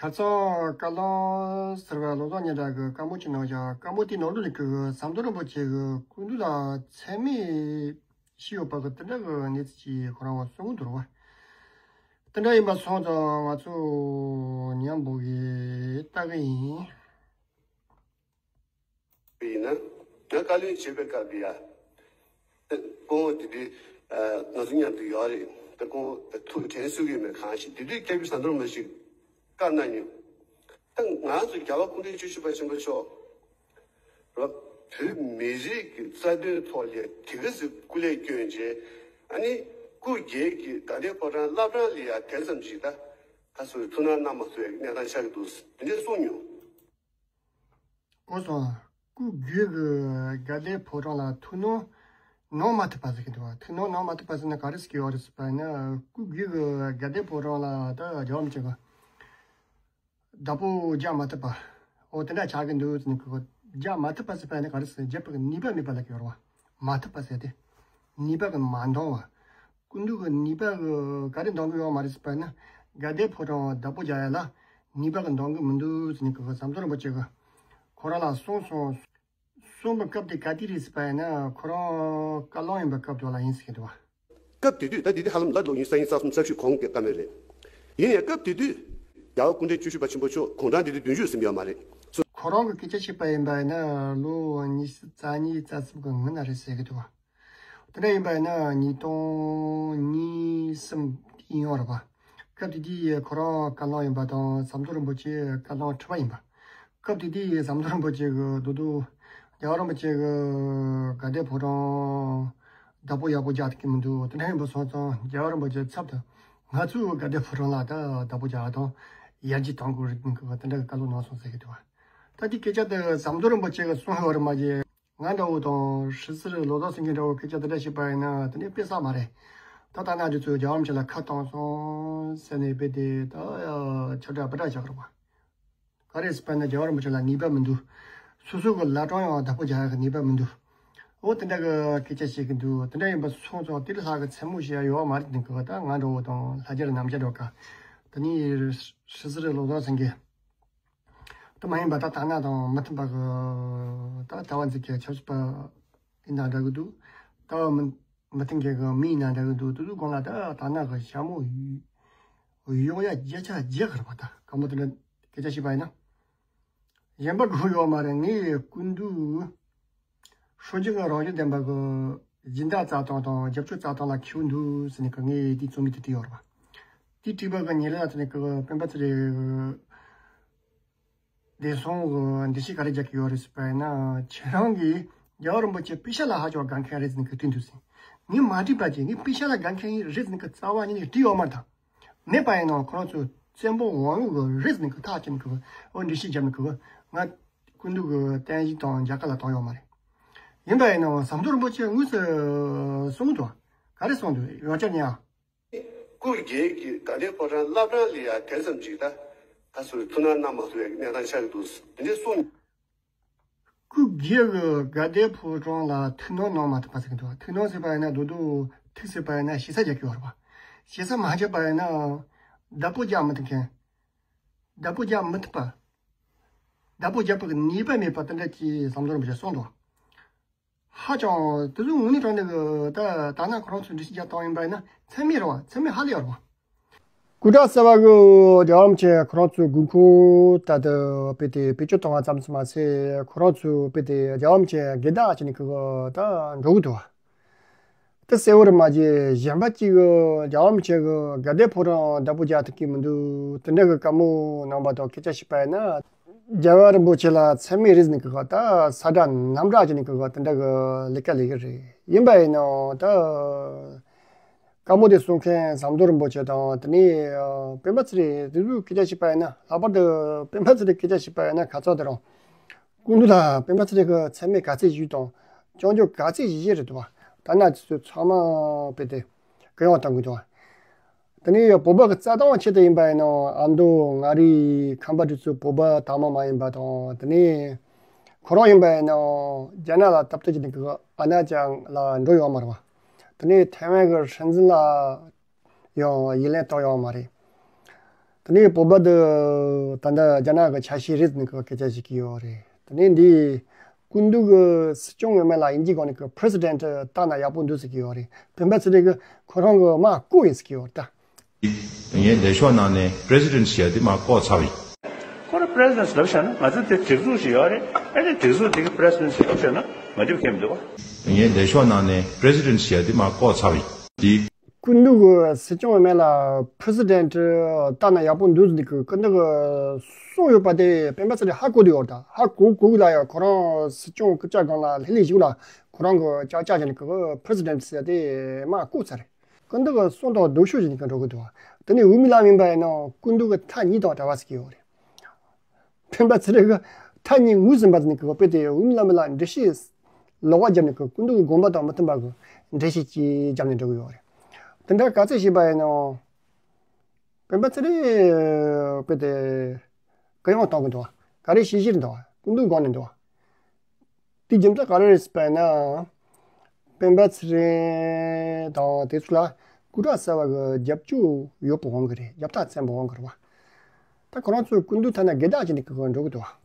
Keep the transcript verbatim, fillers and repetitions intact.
ཁ་སང་བཀའ་བློན་ཟུར་པ་བློ་བཟང་སྙན་གྲགས་ཀྱིས་བཀའ་མོལ་ཅིག་གནང་བཞག་བཀའ་མོལ་དེའི་ནང་དུ་ལ་ཁོས་ཟམ་གདོང་རིན་པོ་ཆེ་གི་སྐུ་མདུན་ལ་མཚན་སྨད་བྱས་ཡོད་པ་གི་དེ་འདྲ་གི་གནས་ཚུལ་ཅིག་ཁོ་རང་གསུང་གི་འདུག་རེད་བ། དེ་འདྲ་ཡིན་པ་སོང་ཙང་ང་ཚོ་མཉམ་པོ་གིས་ལྟ་གི་ཡིན། ཡིན་ན། ང་བཀའ་བློན་བྱེད་པའི་སྐབས་དེ་ཡ། སྐུ་ངོ་དེ་དུས་ང་ཚོ་མཉམ་དུ་ཡོད་རེད། ད་སྐུ་ངོ་ཐུགས་དྲན་གསོ་གི་མེད། གང་ཞིག་དེ་དུས་སྐྱབས་རྗེ་ཟམ་གདོང་རིན་པོ་ཆེས་བཀའ་གནང་མྱོང་། ད་ང་ཚོ་རྒྱལ་བ་སྐུ་ཕྲེང་བཅུ་བཞི་པ་ཆེན་པོ་མཆོག་རོ། བོད་མི་རིགས་ཀྱི་རྩ་དོན་ཐོག་ལ་དེ་ག་ཟིག་སྐུ་ལས་བསྐྱོན་རྗེས། ཨ་ནི་སྐུ་སྒེར་གྱི་དགའ་ལྡན་ཕོ་བྲང་བླ་བྲང་ལ་ཡ་དེ་ཙམ་ཞིག་ད་ཁ་སོ་ཐུགས་སྣང་གནང་མ་ཐུབ་པའི་གནས་སྟངས་ཆགས་ཀྱི་འདུག་དེ་འདྲས་གསུངས་མྱོང་། གོ་སོང་། སྐུ་སྒེར་གྱི་དགའ་ལྡན་ཕོ་བྲང་ལ་ཐུགས་སྣང་གནང་མ་ཐུབ་པ་ཟེར་གྱི་འདུག་བ། ཐུགས་སྣང་གནང་མ་ཐུབ་པ་ཟེར་ན་ག་རེ་ཟེར་གྱི་ཡོད་རེད་ཟེར་བ་ཡིན་ན། སྐུ་སྒེར་གྱི་དགའ་ལྡན་ཕོ་བྲང་ལ་ད་རྒྱལ་བ་རིན་པོ་ཆེ་གི་བདག་པོ་རྒྱག་མ་ཐུབ་པ། འོ་དེ་འདྲ་ཆགས་ཀྱི་འདུག་ཟེར་ནས་ཁོ་རྒྱག་མ་ཐུབ་པ་ཟེར་བ་ཡིན་ན་ག་རེ་ཟེར། རྒྱག་པའི་ནུས་པ་མེད་པ་ལ་གི་ཡོད་རེད་བ། མ་ཐུབ་པ་ཟེར་ཏེ། ནུས་པ་གི་མ་འདང་བ། སྐུ་མདུན་གྱི་ནུས་པ་གི་ག་རེ་འདང་གི་ཡོད་མ་རེད་ཟེར་བ་ཡིན་ན། དགའ་ལྡན་ཕོ་བྲང་བདག་པོ་རྒྱག་ཡ་ལ་ནུས་པ་གི་འདང་གི་མི་འདུག་ཟེར་ནས་ཁོ་ཟམ་གདོང་རིན་པོ་ཆེ་གི་ཁོ་རང་ལ་གསུངས་སོང་། གསུངས་པའི་སྐབས་དེ་ག་དུས་རེད་ཟེར་བ་ཡིན་ན། ཁོ་རང་བཀའ་བློན་ཡིན་པའི་སྐབས་དེ་ལ་ཡིན་ཟེར་གྱི་འདུག་བ། སྐབས་དེ་དུས། ད་དེ་དུས་ཧ་ལམ་ལོ་ཉི་ཤུ་རྩ་གཉིས་རྩ་གསུམ་རྩ་བཞི་གོང་གི་སྐབས་རེད། ཡིན་ཡང་སྐབས་དེ་དུས་རྒྱལ་བ་སྐུ་ཕྲེང་བཅུ་བཞི་པ་ཆེན་པོ་མཆོག་དགུང་གྲངས་དེ་དུས་བདུན་ཅུ་ཟིན་ཡོད་མ་རེད། ཁོ་རང་གི་སྐད་ཆ་བཤད་པ་ཡིན་པ་ཡིན་ན་ལོ་ཉི་ཤུ་རྩ་གཉིས་རྩ་གསུམ་གི་སྔོན་ན་རེད་ཟེར་གྱི་འདུག་བ། དེ་འདྲ་ཡིན་པ་ཡིན་ན་ཉིས་སྟོང་གཉིས་གསུམ་དེ་ཡིན་ཡོད་རེད་པ། སྐབས་དེ་དུས་ཁོ་རང་བཀའ་བློན་ཡིན་པ་དང་ཟམ་གདོང་རིན་པོ་ཆེ་བཀའ་བློན་ཁྲི་པ་ཡིན་པ། སྐབས་དེ་དུས་ཟམ་གདོང་རིན་པོ་ཆེ་གི་རྡོག་རྡོག་རྒྱལ་བ་རིན་པོ་ཆེ་གི་དགའ་ལྡན་ཕོ་བྲང་བདག་པོ་ཡག་པོ་རྒྱག་ཐུབ་ཀྱི་མི་འདུག་དེ་འདྲ་ཡིན་པ་སོང་ཙང་རྒྱལ་བ་རིན་པོ་ཆེ་ཚབ་ཏུ་ང་ཚོའི་དགའ་ལྡན་ཕོ་བྲང་ལ་ད་བདག་པོ་རྒྱག་དང་ཡར་རྒྱས་གཏོང་དགོས་རེད་ཟེར་ནས་དེ་འདྲ་གི་བཀའ་སློབ་གནང་སོང་ཟེར་གྱི་འདུག་བ། ད་དེ་སྐད་ཆ་དེ་ཟམ་གདོང་རིན་པོ་ཆེ་གིས་གསུངས་ཡོད་རེད་མ་གཞི། ང་འདྲ་བོ་དང་ཧྲི་སིར་ལོ་ཙཱ་སེང་གེ་འདྲ་བོ་སྐད་ཆ་དེ་འདྲ་བཤད་པ་ཡིན་ན་དེ་ནས་དཔེ་བསགས་མ་རེད། ད་ལྟ་ན་འདི་ཚོས་རྒྱལ་བ་རིན་པོ་ཆེ་ལ་ཁ་བཏང་སོང་ཟེར་ནས་དཔེ་དེ་ད་ཁྱབ་བསྒྲགས་པ་འདྲ་བཞག་རེད་བ། ག་རེ་ཟེར་བ་ན་རྒྱལ་བ་རིན་པོ་ཆེ་ལ་ནུས་པ་མི་འདུག་སོ་སོ་གི་བླ་བྲང་ཡང་བདག་པོ་རྒྱག་ཡག་གི་ནུས་པ་མི་འདུག་འོ་དེ་འདྲ་གི་སྐད་ཆ་བཤད་ཀྱི་འདུག་དེ་འདྲ་ཡིན་པ་སོང་ཙང་དེ་ལས་ལྷག་གི་མཚན་མོ་བཤད་ཡག་ཡོད་མ་རེད། དེ་གི་ད་ང་འདྲ་བོ་དང་ལྷ་རྒྱལ་རྣམ་རྒྱལ་འདྲ་བོ་ག་དེ་ནས་ཧྲི་སིར་ལོ་ཙཱ་སེང་གེ་དེ་མ་ཡིན་པ་ད་དག་སྣང་དང་མི་མཐུན་པ་གི་ད་ལྟ་བ་འཛིན་མཁན་ཆབ་སྲིད་པ་ཡིན་ན་འདྲ་གི་འདུག་ལྟ་བ་མི་མི་མཐུན་མཁན་གི་མི་ཡིན་ན་འདྲ་གི་འདུག་དེ་ཚོའི་སྒང་ལ་ད་དག་སྣང་གི་ཞྭ་མོ་གཡོག་ཡག་བརྒྱ་ཆ་བརྒྱ་གི་རེད་པ། ད་ག་མོ་དེ་འདྲ་སྐད་ཆ་བཤད་པ་ཡིན་ན། གཞན་པ་དགོས་ཡོད་མ་རེད། ངའི་སྐུ་མདུན་སྲོལ་རྒྱུན་གྱི་རང་བཞིན་ལྡན་པ་གི་སྦྱིན་བདག་རྩ་དང་དང་རྒྱབ་སྐྱོར་རྩ་དང་ལ་མཁས་པོ་འདུག་ཟེར་ནས་ཀྱི་ངས་དེའི་རྩོམ་ཡིག་དེ་བྲིས་ཡོད་རེད་པ། དེ་བྲིས་པ་གི་ཉེ་ལམ་དེ་ནས་ཀྱི་སྤེན་པ་ཚེ་རིང་གི་བདེ་སྲུང་གི་འགྲེལ་བཤད་ག་རེ་རྒྱག་གི་ཡོད་རེད་ཟེར་བ་ཡིན་ན། ཁྱེད་རང་གིས་རྒྱལ་བ་རིན་པོ་ཆེ་པེ་ཤ་ལ་ཧ་ཅང་དགའ་མཁན་རེད་ཟེར་ནས་ཀྱི་བྲིས་འདུག་ཟེར། ངས་མ་བྲིས་པ་བྱས། ངས་པེ་ཤ་ལ་དགའ་མཁན་རེད་ཟེར་ནས་ཀྱི་རྩ་བ་ཉིད་ནས་བྲིས་ཡོད་མ་རེད་ད། མེད་པ་ཡིན་ནའང་ཁོ་རང་ཚོ་བཙན་པོ་དབང་ཡོད་གི་རེད་ཟེར་ནས་ཁོ་ཐག་བཅད་ནས་ཁོ་འོ་འགྲེལ་བཤད་བརྒྱབ་ནས་ཁོ་ང་སྐུ་མདུན་གྱི་བསྟན་བཞུགས་དང་མཇལ་ཁ་ལ་བཏང་ཡོད་མ་རེད། ཡིན་པ་ཡིན་ནའང་ཟམ་གདོང་རིན་པོ་ཆེ་དངོས་སུ་གསུང་གི་འདུག་ག་རེ་གསུངས་འདུག་ཡང་བསྐྱར་ཉན་ཨ། སྐུ་སྒེར་གྱི་དགའ་ལྡན་ཕོ་བྲང་བླ་བྲང་ལ་ཡ་དེ་ཙམ་ཅིག་ད་ད་སོ་ཐུགས་སྣང་གནང་མ་ཐུབ་པའི་གནས་སྟངས་ཆགས་ཀྱི་འདུག་དེ་འདྲས་གསུངས། སྐུ་སྒེར་གྱི་དགའ་ལྡན་ཕོ་བྲང་ལ་ཐུགས་སྣང་གནང་མ་ཐུབ་པ་ཟེར་གྱི་འདུག་ཐུགས་སྣང་ཟེར་བ་ཡིན་ན་རྡོག་རྡོག་ཐུགས་ཟེར་བ་ཡིན་ན་ཞེ་ས་རྒྱག་གི་ཡོད་རེད་པ། ཞེ་ས་མ་རྒྱག་པ་ཡིན་ན་བདག་པོ་རྒྱག་མི་ཐུབ་མཁན། བདག་པོ་རྒྱག་མི་ཐུབ་པ། བདག་པོ་རྒྱག་པའི་ནུས་པ་མེད་པ་དེ་འདྲ་ཅིག་ཟམ་གདོང་རིན་པོ་ཆེས་གསུངས་འདུག་ཧ་ཅང་དེ་ཚོ་དངོས་གནས་དྲང་གནས་ཀྱི་ད་ད་ན་ཁོ་རང་ཚོས་འགྲེལ་བཤད་རྒྱག་སྟངས་ཡིན་པ་ཡིན་ན་མཚན་སྨད་རེད་བ། མཚན་སྨད་ཧ་ལས་ཡོད་རེད་བ། སྐུ་དྲག་གསར་པ་གི་རྒྱལ་བ་རིན་པོ་ཆེ་ཁོ་རང་ཚོའི་དགོས་མཁོ་ལྟར་དུ་དཔེ་དེ་བེད་སྤྱོད་བཏང་བ་ཙམ་ཙམ་མ་ཟད། ཁོ་རང་ཚོས་དཔེ་དེ་རྒྱལ་བ་རིན་པོ་ཆེ་སྒེར་བདག་བྱས་ནས་ཁོ་ད་འགྲོ་གི་འདུག་བ། དེ་གསལ་བོ་རེད་མ་གཞི། གཞན་པ་གཅིག་གིས་རྒྱལ་བ་རིན་པོ་ཆེ་གི་དགའ་ལྡན་ཕོ་བྲང་བདག་པོ་རྒྱག་ཐུབ་ཀྱི་མི་འདུག་དེ་འདྲ་གི་བཀའ་མོལ་གནང་པ་དང་སྐད་ཆ་བཤད་པ་ཡིན་ན། རྒྱལ་བ་རིན་པོ་ཆེ་ལ་མཚན་སྨད་རེད་ཟེར་ནས་ཀྱི་ད་ས་བསྒྲགས་ནམ་བསྒྲགས་བྱས་ནས་ཀྱི་ད་འདྲ་གི་ལས་ཀ་ལས་ཀྱི་རེད། ཡིན་པ་ཡིན་ནའང་ད་བཀའ་མོལ་དེ་གསུང་མཁན་ཟམ་གདོང་རིན་པོ་ཆེ་དང་དེ་ནས་སྤེན་པ་ཚེ་རིང་དེ་ཚོའི་སྐད་ཆ་བཤད་པ་ཡིན་ན། ལྷག་པར་དུ་སྤེན་པ་ཚེ་རིང་སྐད་ཆ་བཤད་པ་ཡིན་ན་ཁ་ཚ་དེ་རང་། སྐུ་མདུན་ལ་སྤེན་པ་ཚེ་རིང་གི་མཚན་སྨད་ག་ཚད་ཞིག་དང་སྐྱོན་བརྗོད་ག་ཚད་ཞིག་བཞེས་རེད་འདུག་བ། ད་ན་དེ་ཚོ་ཚང་མ་དཔེ་དེ་གུ་ཡངས་བཏང་གི་འདུག་བ། དེ་ནས་བོད་པ་གི་རྩ་དོན་ཆེད་དུ་ཡིན་པ་ཡིན་ནའང་ཨ་མདོ་མངའ་རིས་ཁམས་པ་དེ་ཚོ་བོད་པ་དག་མ་མ་ཡིན་པ་དང་། དེ་ནས་ཁོ་རང་ཡིན་པ་ཡིན་ནའང་རྒྱ་ནག་ལ་སྟབས་བསྟུན་བྱས་ནས་ཀྱི་ཨ་ན་ཅང་ལ་འགྲོ་ཡོད་མ་རེད་བ། དེ་ནས་ཐའེ་ཝན་གི་སྲིད་འཛིན་ལ་ཡང་ཡིད་ལན་གཏོང་ཡོད་མ་རེད། དེ་ནས་བོད་པ་དེ་ད་ལྟ་རྒྱ་ནག་གི་ཆ་ཤས་རེད་ཟེར་ནས་སྐད་ཆ་བཤད་ཀྱི་ཡོད་རེད། དེ་ནས་འདི་སྐུ་མདུན་གྱི་སྲིད་སྐྱོང་ཡོད་མེད་ལ་དབྱིན་ཇིའི་སྒང་ནས་president བཏགས་ན་ཡག་པོ་འདུག་ཟེར་གྱི་ཡོད་རེད། སྤེན་པ་ཚེ་རིང་གིས་ཁོ་རང་གི་མ་བཀོད་ཡིན་ཟེར་གྱི་ཡོད་རེད་ད། ངས་ལས་ཤོག་ནང་ནས་president ཟེར་ཡ་དེ་མ་བཀོད་ཚར་བ་ཡིན། ཁོ་རང་president ལབ་བཞག་ན་ང་ཚོ་དེ་སྒྲིག་འཛུགས་ཤིག་ཡོད་རེད། ཨ་ནི་སྒྲིག་འཛུགས་དེ་གི་president ལབ་བཞག་ན་ང་འགྲིག་གི་མི་འདུག་བ། ངས་ལས་ཤོག་ནང་ནས་president ཟེར་ཡ་དེ་མ་བཀོད་ཚར་བ་ཡིན། དེ། སྐུ་མདུན་གྱི་སྲིད་སྐྱོང་མེད་ལ་president བཏགས་ན་ཡག་པོ་འདུག་ཟེར་གྱི་སྐུ་མདུན་གྱིས་གསུངས་ཡོད་པ་དེ་སྤེན་པ་ཚེ་རིང་ཧ་གོ་བསྡད་ཡོད་རེད་ད། ཧ་གོ་གོ་གི་ལ་ཡང་ཁོ་རང་སྲིད་སྐྱོང་སྐུ་ཕྱྭ་སྒང་ལ་ལྷོད་ལྷོད་བཞུགས་ལ་ཁོ་རང་གི་ཅག་ཅག་བྱས་ནས་གི་president ཟེར་ཡ་དེ་མ་བཀོད་ཚར་རེད། སྐུ་མདུན་གྱིས་གསུངས་དང་ལྡོག་ཕྱོགས་བྱས་ནས་གི་འགྲོ་གི་འདུག་བ། དེ་ནས་འོས་མི་ལ་མིན་པ་ཡིན་ན་སྐུ་མདུན་གྱིས་ཐག་ཉེ་དང་གྲྭ་པ་ཟེར་གྱི་ཡོད་རེད། སྤེན་པ་ཚེ་རིང་གིས་ཐག་ཉེ་ངོས་ཟིན་པ་ཟེར་ནས་གི་དཔེ་དེ་འོས་མི་ལ་མིན་ལ་འགྲེལ་བཤད་ལོག་པ་བརྒྱབ་ནས་གི་སྐུ་མདུན་གྱི་དགོངས་པ་དང་མི་མཐུན་པ་གི་འགྲེལ་བཤད་ཅིག་བརྒྱབ་ནས་འགྲོ་གི་ཡོད་རེད། དེ་འདྲ་ག་ཚོད་བྱས་པ་ཡིན་ནའང་སྤེན་པ་ཚེ་རིང་དཔེ་དེ་གུ་ཡངས་གཏོང་གི་འདུག་བ། ག་རེ་བྱེད་བཞིན་འདུག་བ། སྐུ་མདུན་དགོངས་ནས་འདུག་བ། དེ་རྒྱུ་མཚན་ག་རེ་རེད་ཟེར་བ་ཡིན་ན། སྤེན་པ་ཚེ་རིང་དང་དེ་ཚོ་ལ་སྐུ་དྲག་གསར་པ་གི་རྒྱབ་སྐྱོར་ཡོད་པའི་དབང་གིས་རེད། རྒྱབ་ཐག་བཙན་པའི་དབང་གིས་རེད་བ། ད་ཁོ་རང་ཚོས་སྐུ་མདུན་ཐད་ན་དགེ་རྟགས་ཅན་དེ་གི་འགྲོ་གི་འདུག་བ།